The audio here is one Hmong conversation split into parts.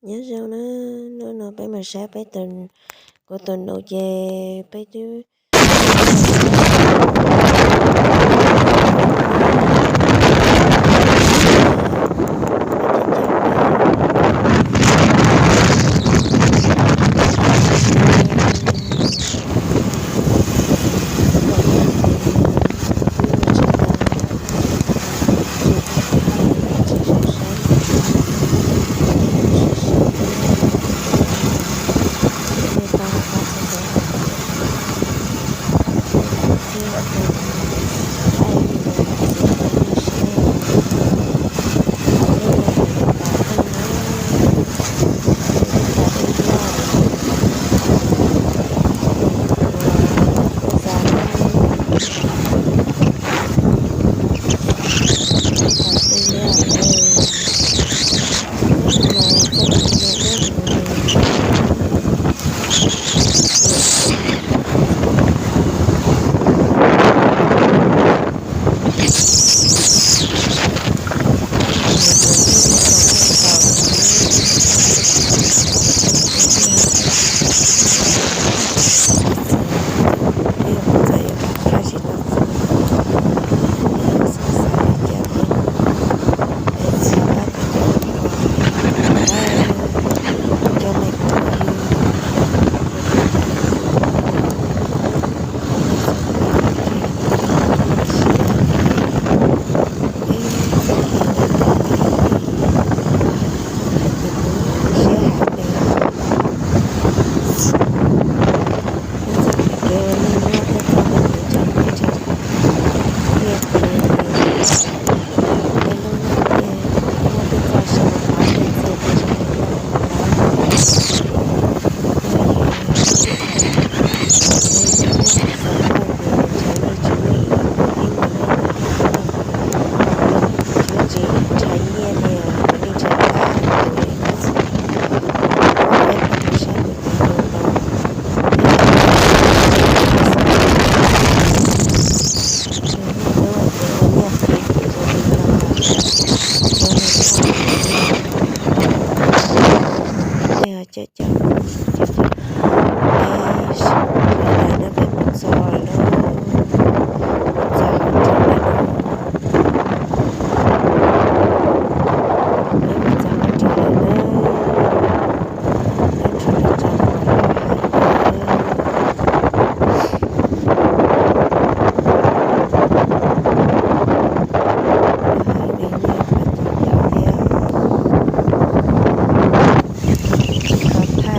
Nyob zoo na, hnub no peb mus saib peb tus, kuv tus nus ces peb twb Cov, cov, peb mus txog lawm, mus txog hauv tsev lawm, peb mus txog hauv tsev lawm na, peb tsuas tau tso quav loj heev li. Loj heev li nej pom tau thiab. Tsis kov thaj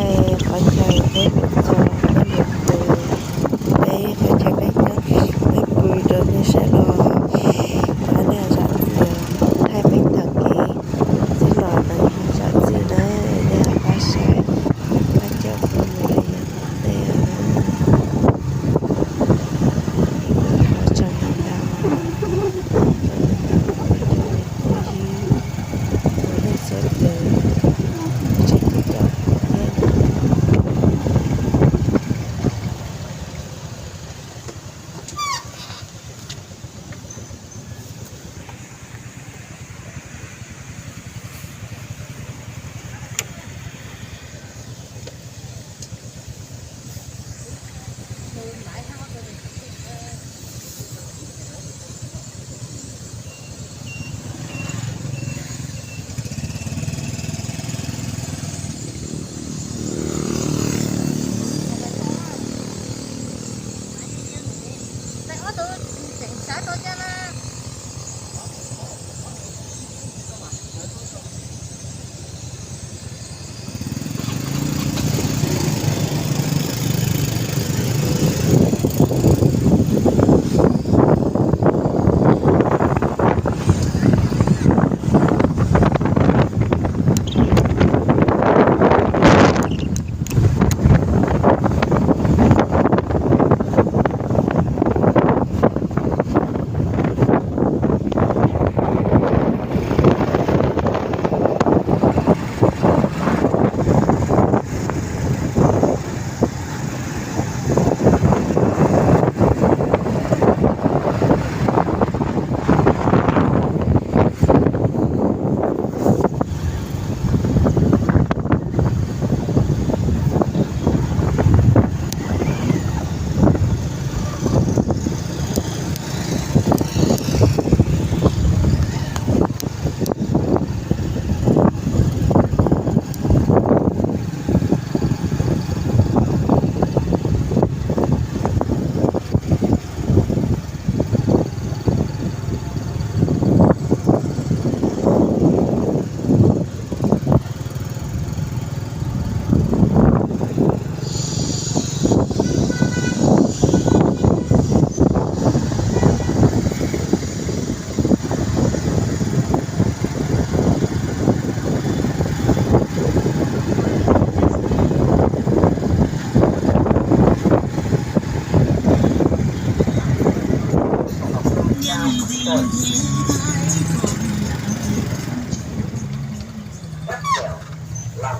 Muab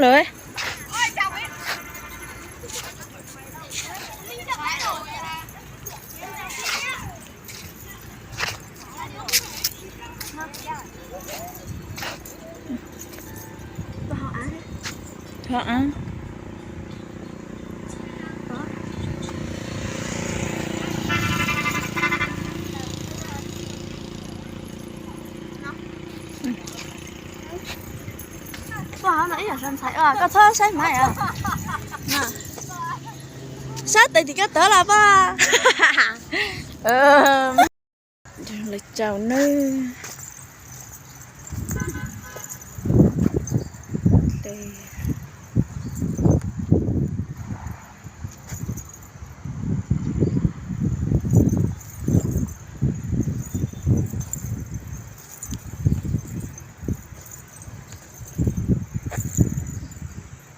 lawm. Thov av. Koj txhob saib mas, saib tes tim koj tawv los poj. Lawv tsaus nawb.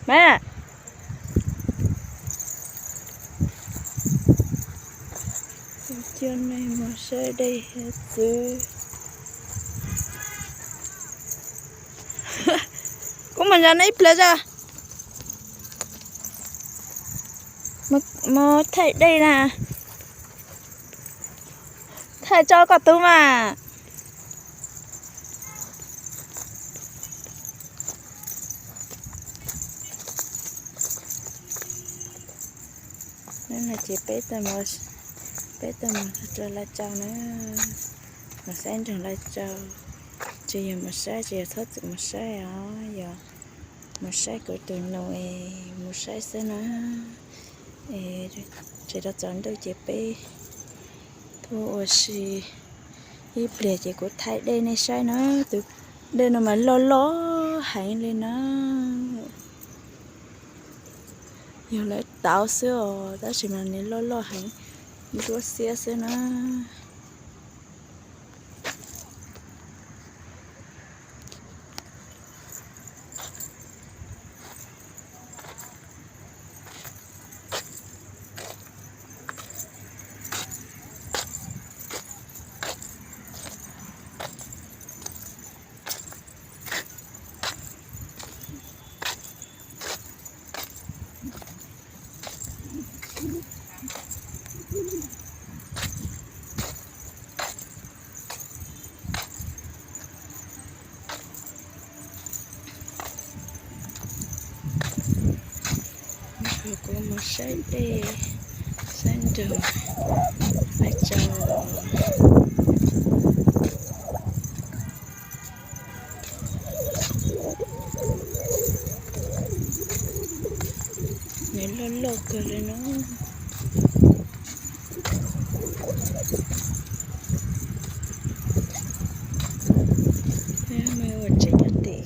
Mas, coj nej mus saib dej hiav txwv. Kuv mus nrog nej ib pliag tso. Mus thaij dej na. Thaij tso koj tub mas. Ces peb, peb tau mus rau lawv tsaus na, mus saib nroog lawv tsaus. Tsis yog mus saib, tsis yog txhob txwm mus saib os, yog mus saib kuv tus nus es mus saib xwb na. Es tsis tau tsaus ntuj ces peb tuaj ua si ib pliag ces kuv thaij dej nej saib na. Tus dej no mas loj loj heev li na. Yog lawv tauv xwb os, tab sis mas nws loj loj heev, nruab xiab xwb na. Kuv mus saib dej, saib nroog, saib tsaus. Nws loj loj kawg li no. Ua tsev nyob tim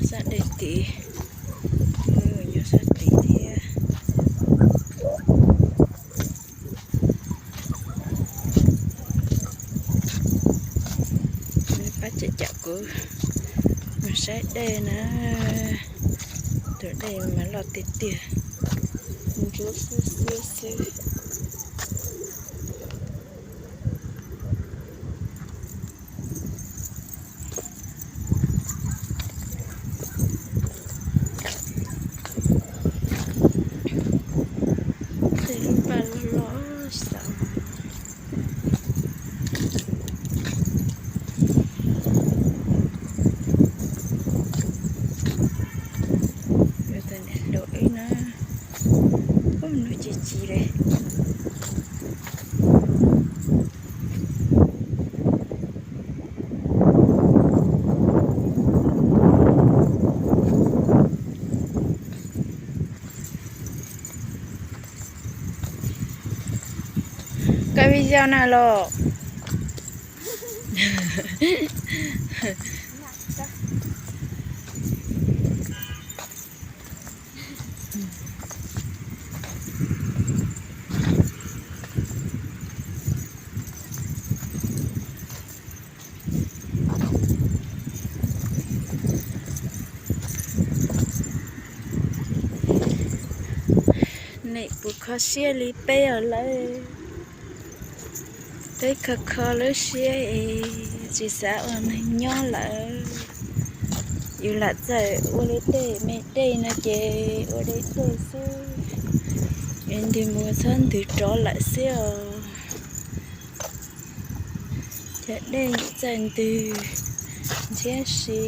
Sab dej tid, nyob sab tid thiab. Pab cem cem kuv mus saib dej na. Dej mas loj tiag tiag, ntsuab xiab xiab xwb. Tej lub npaj loj loj xav. Yuav tau niam hluas wb na, ub, nws ci ci li. Koj video na los. Nim puas kho siab li peb os lawm? Peb kho kho lub siab es tsis xav ua neeg nyob lawm. Yus lam txawm ua li tej me dej no ces ua deb dej xwb, es ntig mus txhob ntws rov lawm xwb os. Cov dej txawj ntws nthiab si.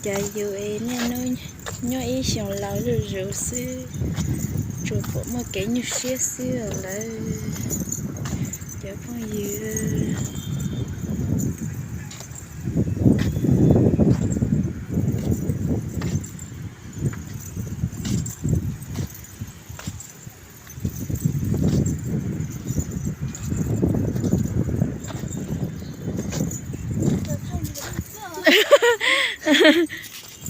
Cas yus es niaj hnub nyob ib xyoos laus zuj zus xwb, tsuas pom muaj kev nyuaj siab xwb lawm cov phooj ywg.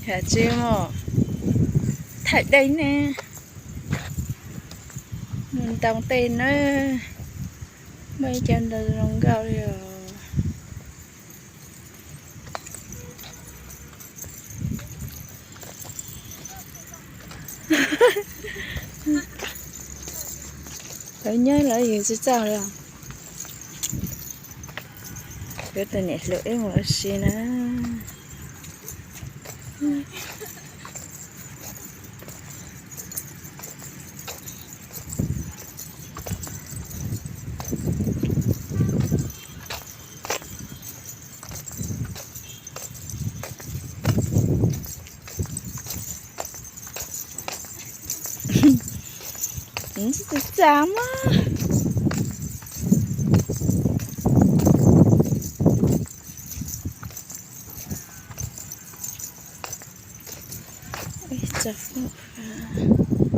Has tsis muaj thaij dej ne, mus ntoo tej na, muaj ib co ntoo zoo nkauj li os. Lawv nyob lawv yus tsis txawj li. Yuav tus niam hluas wb mus ua si na. Txav mas. Ib txoj foom fa.